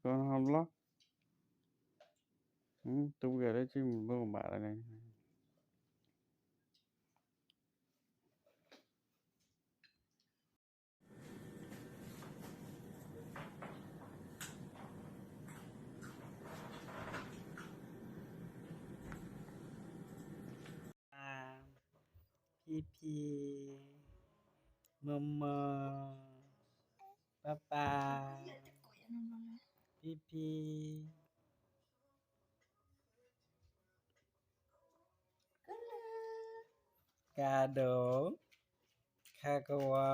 ကီနဟီဘျီ, တဝံၤလၢကမုၢ်ဘၢကဘၣ်လၢန့ၣ် ဖံဖံ, မမၢ, ပၢ်ပၢ်, ဖံဖံ, ကါဒိၣ်, ခါကဝီ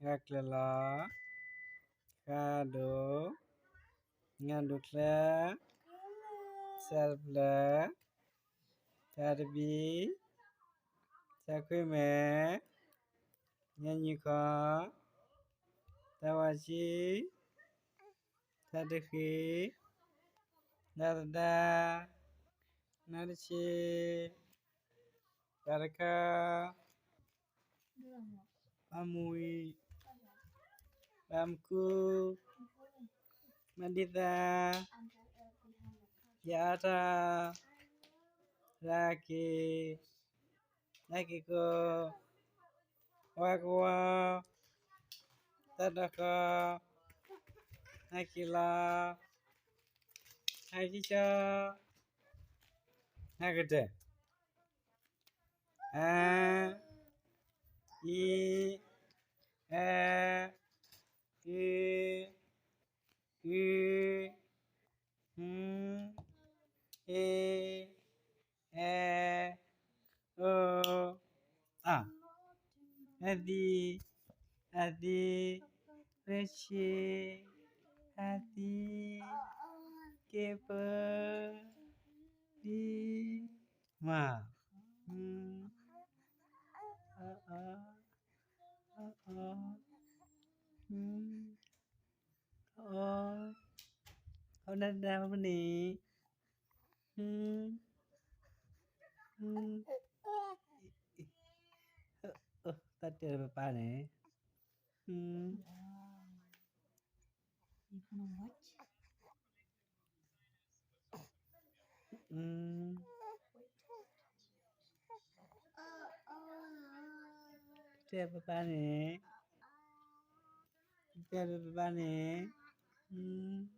ၤ, ဂၤကျၢၤလီၤ, ကါဒိၣ်, ဂၤဒိၣ်ချၢ, စဲးတဖျၢၣ်, တၢ်တဘံၣ်, တၢ်ခွံမဲာ်, ညါညူၢ်ခီ, တၢ်ဝါဆံ, တၢ်တဃံ, တၢ်သဒါ, နါတဆံ, တၢ်တခါ, ပၢ်မုၢ်ဝံၤ, ပၢ်မုၢ်ခု, မၤဒံသး, ယအါထီၣ်, ရၤက့ၤ, နၢ်က့ၤကိ, ဝါကဝီၤ, တၢ်ဒီဃီ, နၢ်က့ၤလီၤ, နၢ်က့ၤကၠီ, နၢ်ကတၢၢ်, အ, အံ, အဲ, အု, အု, အ, အ, အဲ, အိ, အ, အသံ, အသံ, ရဆံ, အသံ, က့ပၢ, ဒံ, မ, အ, အ, အ, အ, အ, အ, အနၢ်တဒါဖိန့ၣ်, တၢ်တဲပပၢ်န့ၣ်, တဲပပၢ်န့ၣ်, တဲပပၢ်န့ၣ်, န့ၢ်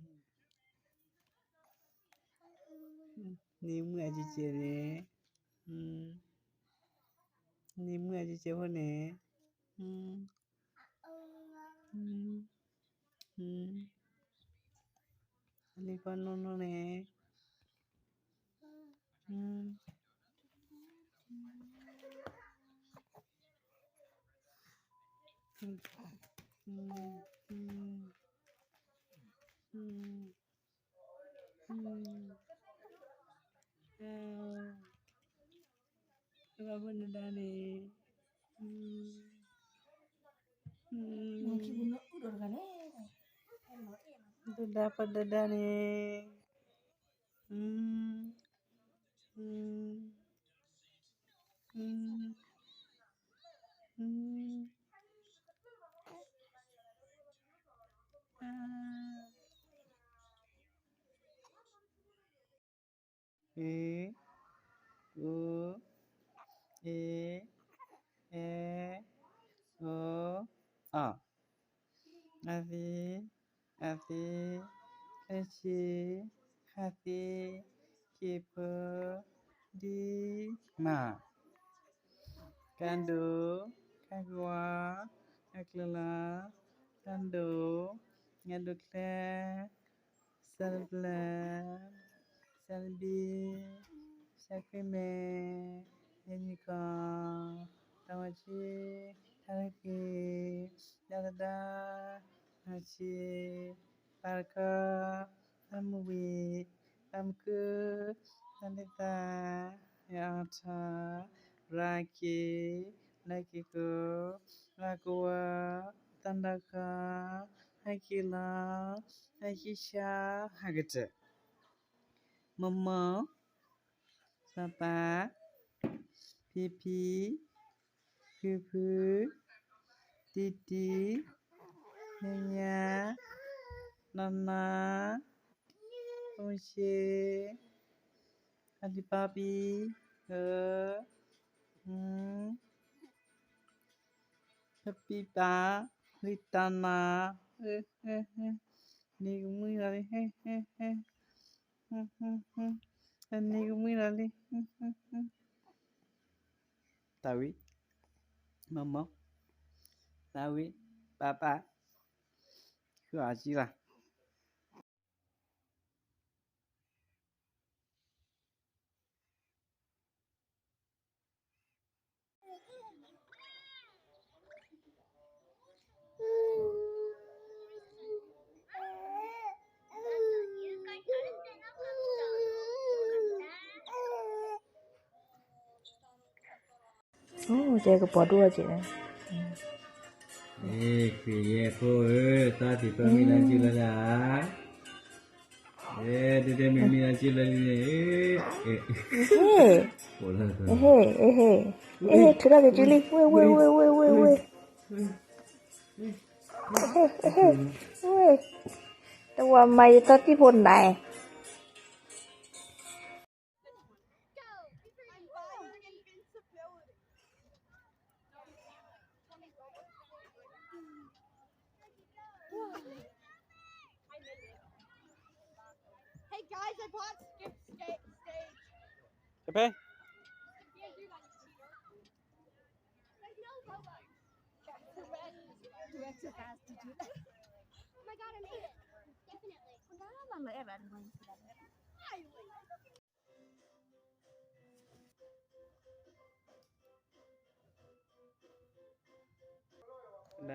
မုၢ်အကဲကဲနၤ, န့ၢ်မုၢ်အကဲကဲန့ၣ်, န့ၢ်မုၢ်အကဲကဲဖိန့ၣ်, လံကီနိၢ်နိၢ်န့ၣ်, တဘၣ်ဖိနဒါန့ၣ်, တဒါဖိတဒါန့ၣ်, အ, အ, အ, အဲ, အိ, အ, အသံ, အသံ, အဆံ, အသံ, က့ပၢ, ဒံ, မ, ကါဒိၣ်, ကါကဝီၤ, ကါကျၢၤလီၤ, ကါဒိၣ်, ကါဒိၣ်ချၢ, စဲးတဖျၢၣ်, စဲးတဘံၣ်, စဲးခွံမဲာ်, ညါနံၣ်ကီ, တၢ်ဝါဆံ, တၢ်တဃံ, တၢ်သဒါ, နၢ်ဆံ, ပၢ်တခီ, ပၢ်မုၢ်ဝံၤ, ပၢ်မုၢ်ခု, တၢ်ဒ့သး, ယအါထီၣ်, ရၤက့ၤ, နၢ်က့ၤကိ, ရၤကဝီၤ, တၢ်ဒီဃီ, ဟဲက့ၤလီၤ, ဟဲက့ၤဆါ, ဟဲကတၢၢ်, မမ, ပၢ်ပၢ်, ဖံဖံ, ဖုဖု, ကါဒိၣ်, တံတံ, ညါညါ, နနါ, မုၢ်ဆ့, အလံၤပၢ်ပံ, အ, ပံပၢ်, လံတၢ်နါ, နံၤကမှံလီၤလံ, နံၤကမှံလီၤလံ, တၢ်ဝံၤ, မမ, တၢ်ဝံၤ, ပၢ်ပၢ်, ဃုအီၤကံလီၤ. အိၣ် ကဲကပီၤဒိၣ်ကဲ, ခရံာ်ယဲၢ်ဖိဧၢ, သးတံၢ်ပၢ်မံလၢကံလၢဒၣ်, အဲ ဒဲဒဲမ့ၢ်မံလၢကံလၢလံန့ၣ်, ဟ့ၣ်, ဟ့ၣ်, ဟ့ၣ်, ထုးထီၣ်က့ၤကံလံ, ဝ့ၢ် ဝ့ၢ်, ဝ့ၢ်, ဝ့ၢ်, ဝ့ၢ်, ဝ့ၢ်, တဝၤမၤယသီတံၢ်ဖိနၤ. Hey guys, I bought Skip Skate Stage. တဖဲ Can't do that, you cheater. There's no Robux. That's the red. You have to fast to do that. Oh my god, I made it. Definitely. Well, now I'm on my errand. I win. န